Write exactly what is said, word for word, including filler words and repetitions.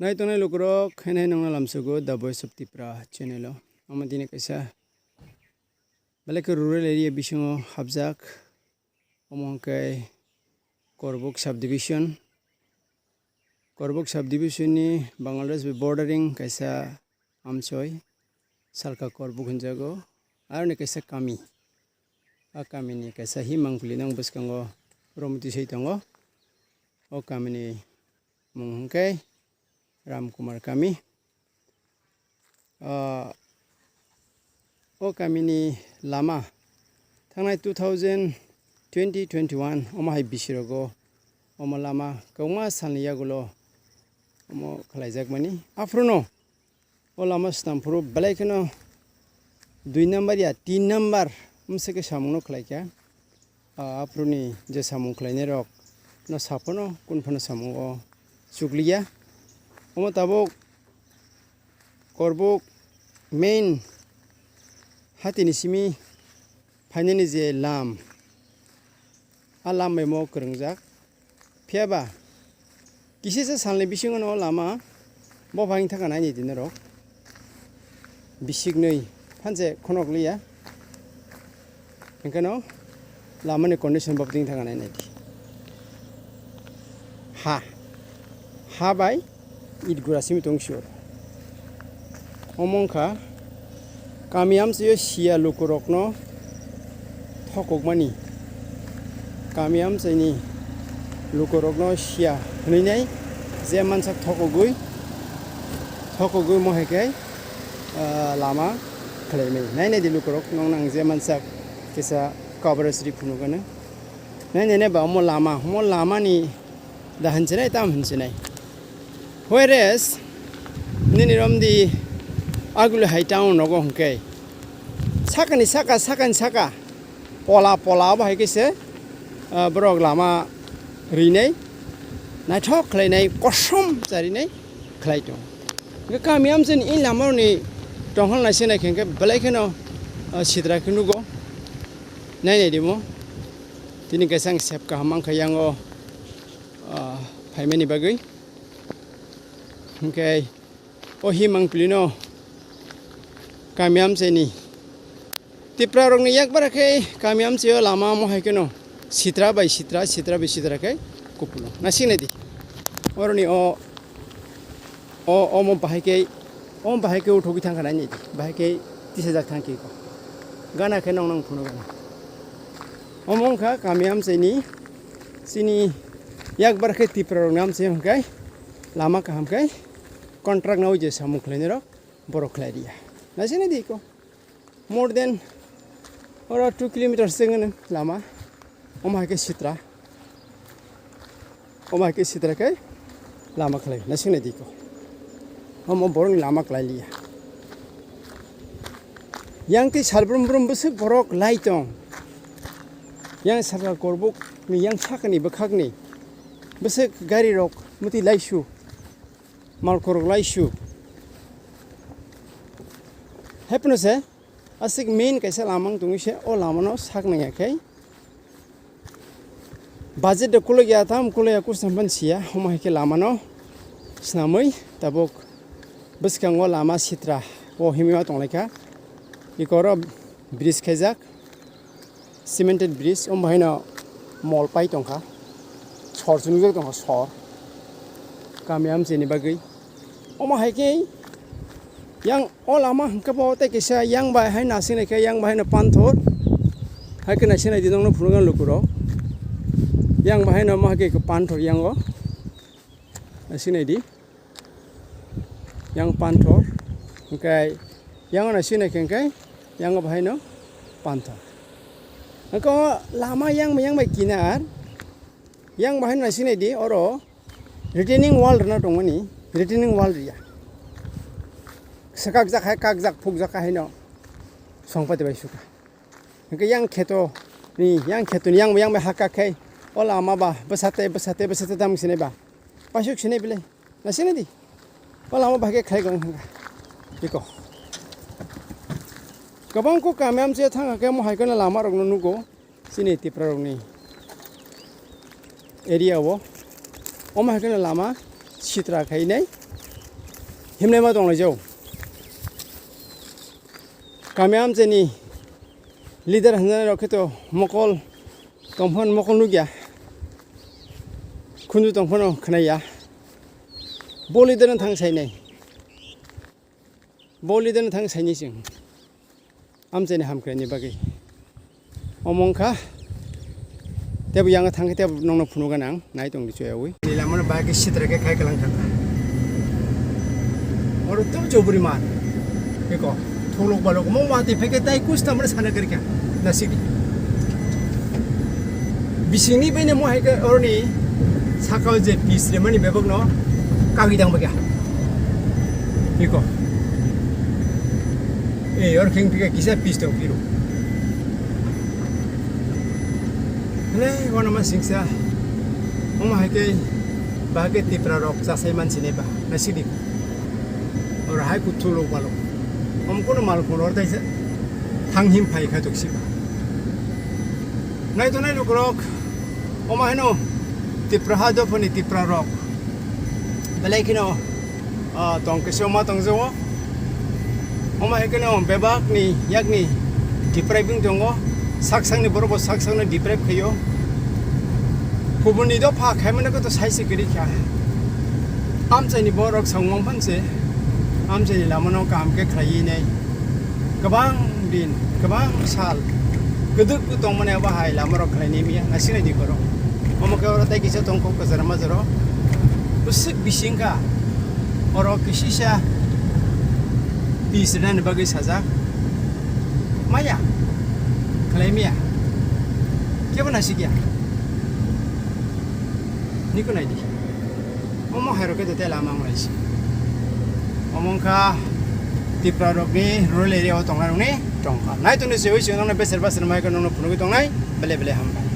Nai tongnai lukurok, haino haino nongno lamsogo The Voice of Tipra channel o. Omo tini kaisa belai khe rural area bisingo hapjak. Omo hwnkhe Korbuk subdivision. Korbuk subdivision ni Bangladesh bai bordering kaisa amchoi, salka Korbuk hinjago. Aroni kaisa kami. A kamini kaisa himang pili nang bwskango romtwi soi tongo. O kamini mung hwnkhe Ramkumar kami. Ah, o kamini lama thangnai two thousand twenty twenty-one omo hai bisirogo omo lama kwbangma salni yagulo omo khlaijakmani. Aphuru no o lama swnam phuru belai kheno dui number ya tin number mswkhe samungno khlaikha. Ah, aphuruni je samung khlainairok no saphano kun phano samungo chukliya. Omo tabuk Korbuk main hatini simi phainani je lam, a lam bai mo kwrwngjak. Phiya ba kisisa salni bisingo no lama bo phai thangkha naini di norok. Bisiknwi phanse khonok liya. Hwnkhe no lamani condition bo tini thangkha naini di. Ha. Ha bai it gura simi tong sio. Omo wngkha kami amchaio siya lukurokno thokokmani. Kami amchaini lukurokno siya hwnwi nai je mansak thokogwi, thokogwi mo hai khe, ah, lama khlaimani. Nai nai di lukurok, nokno ang je mansak kisa coverage ri phunukgano. Nai nai nai ba omo lama, omo lamani da hinsinai, tam hinsinai. Whereas, nini romdi aguli hai town nogo hwnkhe, sakani saka, sakani saka, pola, pola abo hai khe se, ah, borok lama rinai, naithok khlainai, kosom charinai khlai tongo. Hwnkhe kami amchaini i lamarokni tongkhol naising naikhe hwnkhe belai kheno, ah, sitra khe nugo. Nai nai di mo. Tini kaisa ang sep kaham mankha yango, ah, phaimani bagwi. Hwnkhe o himang pilino kami amchaini Tipra rokni yakbar khe kami amchaio lama omo hai kheno sitra bai sitra, sitra bai sitra khe kuphulung. Naising nai di. Oroni o, o, omo bahai khe, omo bahai khe uthogwi thangkha nai nai di. Bahai khe tisajak thangkhe ko. Gana khe nong nong phunukgana. Omo wngkha kami amchaini chini yakbar khe Tipra rokni amchai hwnkhe lama kaham khe contract naui je samung khlainai rok borok khlai riya. Naising nai di ko. More than oro two kilometers se wngkha lama. Omo hai khe sitra. Omo hai khe sitra khe lama khlai. Naising nai di ko. Omo borokni lama khlai liya. Yang twi sal brum brum bwswk borok lai tong. Yang salka Korbukni yang sakani bwkhakni bwswk gari rok mwtwi laisu. Malkhorok laisu. Haiphano se aswk main kaisa lama wng tongwi se o lamano sak nangya khe budget de kulukya tam kulukya kusam phan siya, omo hai khe lamano swnamwi tabuk bwskango lama sitra o himwi ma tonglaikha. Eko oro bridge khaijak. Cemented bridge, omo haino mol pai tongkha, sor se nukjak tongkha, sor kami amchaini bagwi. Omo hai khe yang o lama hwnkhe bo tei kaisa yang bai hai naising nai khe yang bai haino panthor, hai khe naising nai di nokno phunukgana lukurok, yang bai haino omo hai khe panthor yang o naising nai di. Yang panthor, hwnkhe yang naising nai khe hwnkhe yang bahaino panthor. Hwnkhe o lama yang, yang bai kinar, yang bahaino naising nai di, oro retaining wall rwna tongmani, retaining wall rwya. Swkakjak hai, kakjak, phukjak haino songpati bai sukha. Hwnkhe yang kheto ni, yang kheto ni yang, yang bai hakak khai, o lama ba bwsate, bwsate, bwsate tam sinai ba. Paisuk sinai bile. Na sinai di. O lama bahai khe khlai gong thangkha. Iko. Kwbang kok kami amchaio thangkha khe omo hai kheno lama rokno nugo. Chini Tipra rokni area o. Omo hai kheno lama sitra khainai. Himlai ma tonglaijao. Kami amchaini leader hwnjanai rok khe to mokol tongphano mokol nukya. Khunju tongphano khwnaya. Bo leader no thang sainai. Bo leader no thang sainai chwng. Amchaini hamkraini bagwi. Omo wngkha. Tebo yang thangkhe tebo nongno phunukgana ang. Nai tongdi chuyawi. Ni lamano bahai khe sitra khe khai kalang thangkha. Oro tebo chobri mar. Eko. Tholok balok mo wati phai khe tai kusta mane sana kari kha. Nasidi. Bisingni baino mo hai khe oroni sakao je pis remani bebakno kagwi dang bagya. Eko. Eh, or kheng phika kisa pis tong phiro. Hwnwi uanama singsa, omo hai khe bahai khe Tipra rok chasai mansinai ba, naisidi. Oro hai kuthu lok balok. Omo kono mal kono oro taisa thang him phai kha toksiba. Nai tongnai lukurok, omo haino Tipra ha dophani Tipra rok. Belai kheno ah, tong kisa ma tong jago. Omo hai kheno bebak ni yak ni deprive wng tongo. Sak sak ni borok bo sak sak no deprive khaio. Kubun ni dopha khai mano khe to sai se kwrwi kha. Amchai ni borok samung phan se amchai ni lama no kaham khe khlai nai. Kwbang din, kwbang sal, kwdwk tongmani abo hai lama rok khlai nai manya, naisingni di borok. Omo khe oro tei kisa tongkho kwcharo majaro. Bwswk bising kha, oro kisisa pis rwnani bagwi sajak. Maya, khlai manya. Kebo naisik ya. Niko nai di. Omo hai rok khe tei lama wng lai se. Omo wngkha Tipra rokni rural area o tongnai rokni tongkha. Nai tongni se ui se nokno beser baser mai khe nokno phunugwi tongnai bele bele hambai.